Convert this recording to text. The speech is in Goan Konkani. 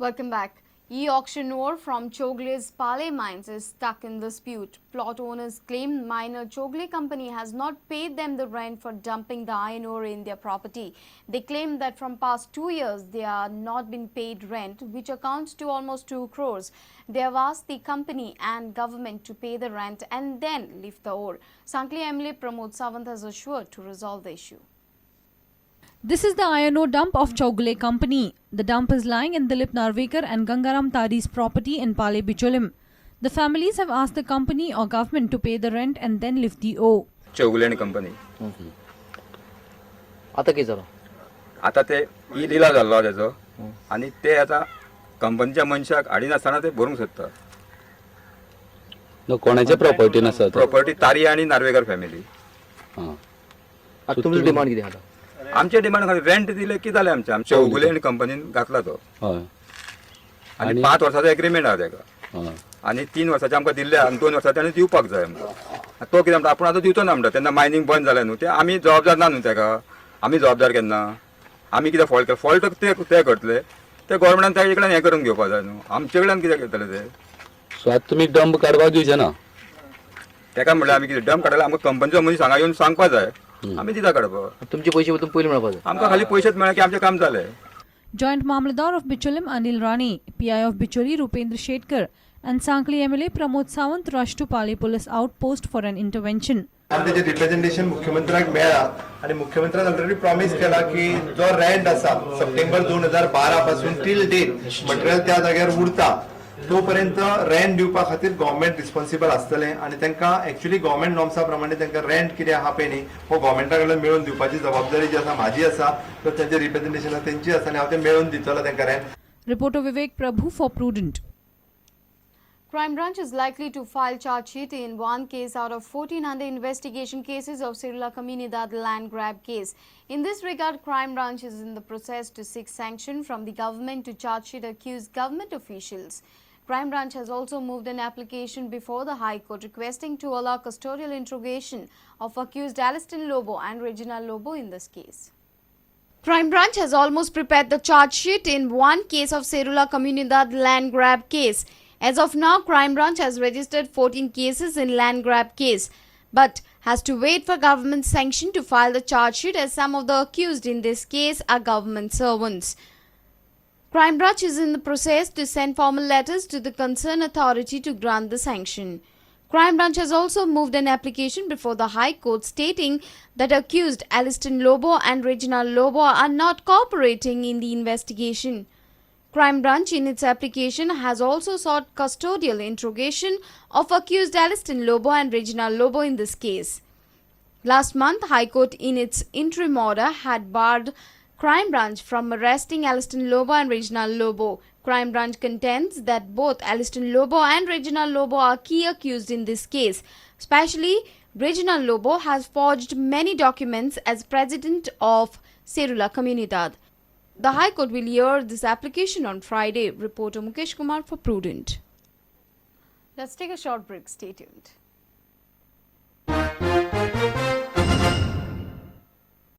Welcome back. E-auction ore from Chowgule's Palem mines is stuck in dispute. Plot owners claim miner Chowgule company has not paid them the rent for dumping the iron ore in their property. They claim that from past 2 years they are not been paid rent, which accounts to almost 2 crores. They have asked the company and government to pay the rent and then lift the ore. Sankhali MLA Pramod Sawant has assured to resolve the issue. This is the iron ore dump of Chowgule Company. The dump is lying in Dilip Narvekar and Gangaram Tari's property in Pale Bicholim. The families have asked the company or government to pay the rent and then lift the ore. Chowgule आनी कंपनी. आता कितें जालां? आतां ते ई लिलाव जाल्लो तेजो आनी ते आतां कंपनीच्या मनशाक हाडिनासतना ते भरूंक सोदता. नो, कोणाच्या प्रॉपर्टीन आसा तो? प्रॉपर्टी तारी आनी नार्वेकर फॅमिली. हां. आता तुमचो डिमांड कितें आता? आमचे डिमांड खातीर रेंट दिले की जालें आमचें. आमचे चौगुले आनी कंपनीन घातला तो. आनी 5 वर्साचो एग्रीमेंट आहा तेका. आनी 3 वर्साचे आमकां दिल्ले आनी 2 वर्सां ताणें दिवपाक जाय आमकां. आनी तो कितें म्हणटा, आपूण आतां दिवचो ना म्हणटा. तेन्ना मायनींग बंद जालें न्हू, ते आमी जबाबदार ना न्हू तेका. आमी जबाबदार केन्ना? आमी कितें फॉल्ट केलें? फॉल्ट ते ते करतले, ते गोवोरमेंटान तेजे कडल्यान हें करून घेवपाक जाय न्हू. आमचे कडल्यान कितें करतले ते? सो आतां तुमी डंप काडपाक दिवचे ना? तेका म्हणल्यार आमी कितें डंप काडले, आमकां कंपनीचो मनीस हांगा येवन सांगपा जाय, आमी दिता काडपाक. तुमचे पयशे तुमकां पयलीं मेळपा जाय. आमकां खाली पयशेच मेळ्ळे की आमचें काम जालें. Joint Mamladar of Bicholim Anil Rane, PI of Bicholi Rupendra Shetkar and Sankhali MLA Pramod Sawant rushed to Pale police outpost for an intervention. आनी तेजें रिप्रेझेंटेशन मुख्यमंत्र्याक मेळ्ळा आनी मुख्यमंत्र्यान ऑलरेडी प्रॉमीस केला की जो रेंट आसा सप्टेंबर 2012 पासून टील डेट मटेरियल त्या जाग्यार उरता तो पर्यंत रेंट दिवपा खातीर गव्हर्मेंट रिस्पॉन्सिबल आसतलें आनी तांकां एक्चुअली गव्हर्मेंट नॉर्म्सा प्रमाणे तांकां रेंट कितें आहा पळय न्ही हो गव्हर्मेंटा कडल्यान मेळोवन दिवपाची जबाबदारी जी आसा म्हाजी आसा, तर तेंचें रिप्रेझेंटेशन आसा तेंची आसा आनी हांव तें मेळोवन दितलो तांकां rent. Reporter Vivek Prabhu for Prudent. Crime Branch is likely to file charge sheet in one case out of 14 under investigation cases of Serula Comunidade land grab case. In this regard, Crime Branch is in the process to seek sanction from the government to charge sheet accused government officials. Crime Branch has also moved an application before the High Court requesting to allow custodial interrogation of accused Aliston Lobo and Regina Lobo in this case. Crime Branch has almost prepared the charge sheet in one case of Serula Comunidade land grab case. As of now, Crime Branch has registered 14 cases in land grab case, but has to wait for government sanction to file the charge sheet as some of the accused in this case are government servants. Crime Branch is in the process to send formal letters to the concerned authority to grant the sanction. Crime Branch has also moved an application before the High Court stating that accused Aliston Lobo and Regina Lobo are not cooperating in the investigation. Crime Branch in its application has also sought custodial interrogation of accused Aliston Lobo and Regina Lobo in this case. Last month, High Court in its interim order had barred Crime Branch from arresting Aliston Lobo and Regina Lobo. Crime Branch contends that both Aliston Lobo and Regina Lobo are key accused in this case. Especially, Regina Lobo has forged many documents as president of Serula Comunidade. The High Court will hear this application on Friday. Reporter Mukesh Kumar for Prudent. Let's take a short break. Stay tuned.